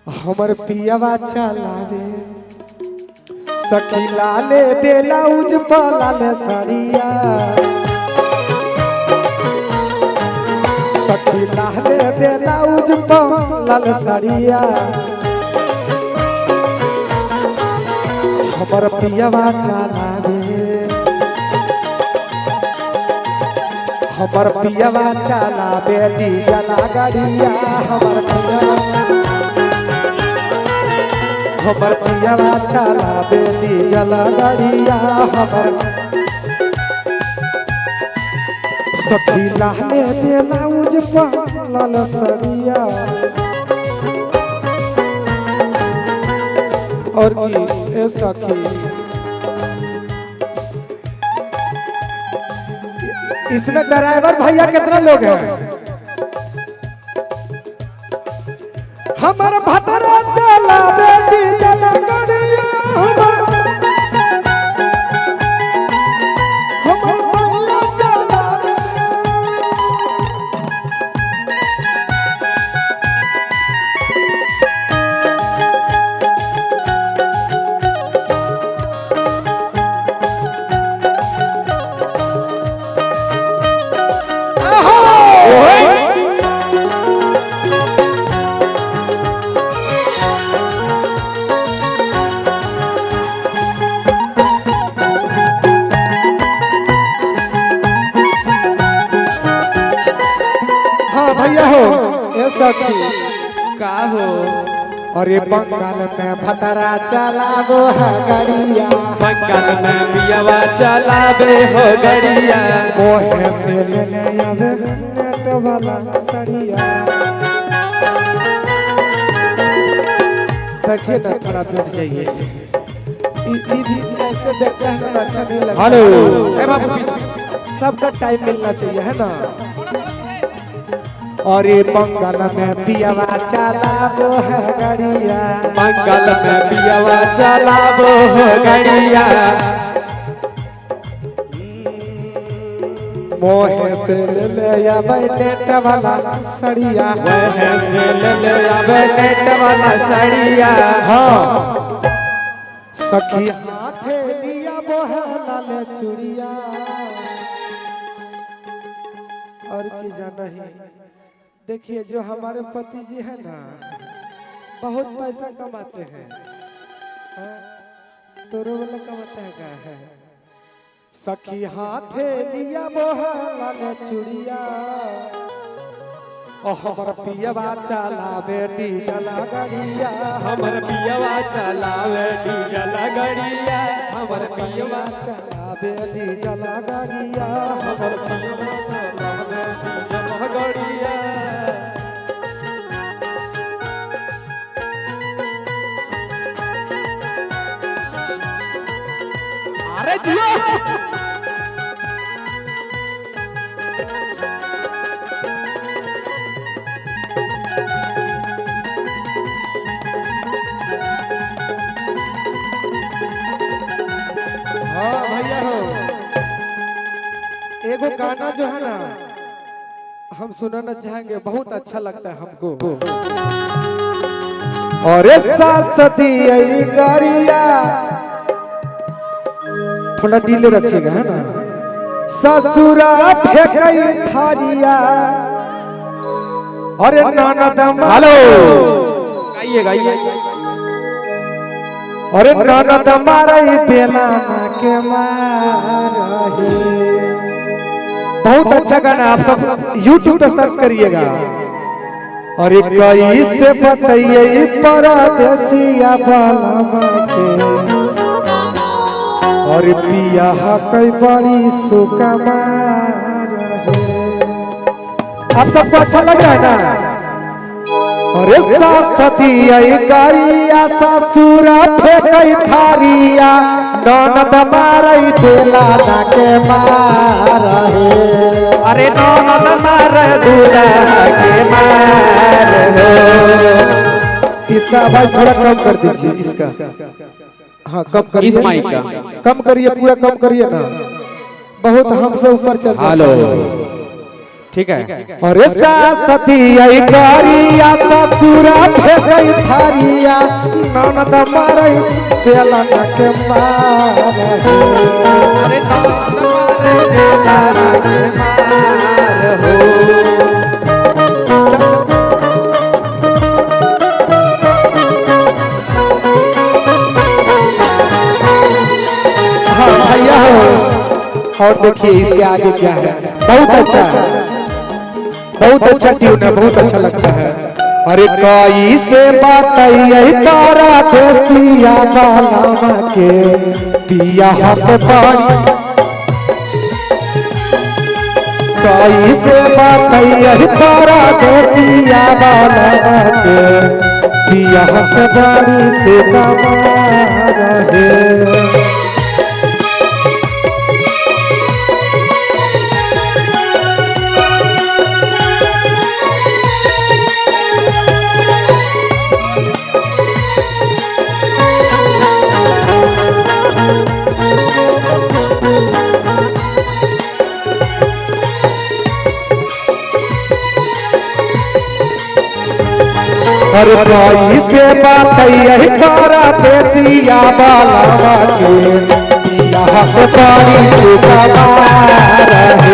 हमर पियवा चलावे सखी लाले बेलाउज पलाले साड़िया सखी लाले बेलाउज पलाले साड़िया हमर पियवा चलावे हमर पियवा चलावे डीजल गाड़िया हमर पियवा चलावे डीजल गाड़िया हमर सखी लाले बेलाउज पलाल सरिया। और की ए सखी इसमें ड्राइवर भैया कितना लोग हैं। हमर भतरा चलावे डीजल गाड़िया हमर सैया चलावे हाँ भैया हो ए सखी का हो अरे बंगाल में भतरा चलावो है गड़िया बंगाल में पियवा चलावे हो गड़िया मोहे से ले ले आवे नेट वाला सड़िया। बैठिए ना थोड़ा बैठ जाइए। ई भी ऐसे देखते हैं ना तो अच्छा नहीं लगता। हेलो। ए बाबू बीच सबका टाइम मिलना चाहिए है ना। अरे बंगाल में पियवा चलावो है गड़िया बंगाल में पियवा चलावो हो गड़िया मोहे से ले ले आवे नेट वाला सड़िया वह से ले ले आवे नेट वाला सड़िया। हाँ सखी हाथे लिया बोहे लाल चूड़िया। और की जाना ही देखिए जो हमारे पति जी है ना बहुत पैसा कमाते हैं। तोरो वाला कमाता है क्या है। सखी हाथे लिया बोहे लाल चूड़िया और हमर पियवा चलावे डीजल गाड़िया हमर पियवा चलावे डीजल गड़िया हमर पियवा चलावे डीजल गाड़िया हमर पियवा चलावे डीजल गड़िया। अरे जियो हाँ भैया हो एगो गाना जो है ना हम सुनाना चाहेंगे बहुत अच्छा लगता है हमको। और सासती गरिया थोड़ा डीले रखिएगा है ना। ससुरा फेंकई थारिया अरे ननद हेलो गाइए गाइए। अरे ननद मारई बेला ना के मारही। बहुत अच्छा गाना आप सब YouTube पे सर्च करिएगा। अरे कैसे बताइए परदेसिया बालमा के और पिया कई बड़ी सुकमार है। आप सबको अच्छा लग रहा है ना। अरे सासती गाड़िया ससुरा फेंकई थारिया ननद मारई बेला ना के मारहे। अरे ननद मार दूल्हा के मार हो। इसका आवाज थोड़ा कम कर दीजिए इसका। हाँ कम करिए इस माइक का कम करिए पूरा कम करिए ना बहुत हमसे ऊपर चल। हेलो ठीक है। अरे सासती आई गरिया ससुरा फेकै थारिया ननद मारै बेलन के मार हो। अरे ननद मारे बेलन के मार हो। हाँ भैया हो। और देखिए इसके आगे क्या है। बहुत अच्छा, बहुत अच्छा ट्यून है, बहुत अच्छा लगता है। अरे कई से बताइए तारा देसिया बालावा के पिया हम बड़ी। कई से बताइए तारा देसिया बालावा के पिया हम बड़ी से कमा रहे। अरे कोई से बात यही तारा देसिया बालावा के पिया हम बड़ी सुखमा रहे।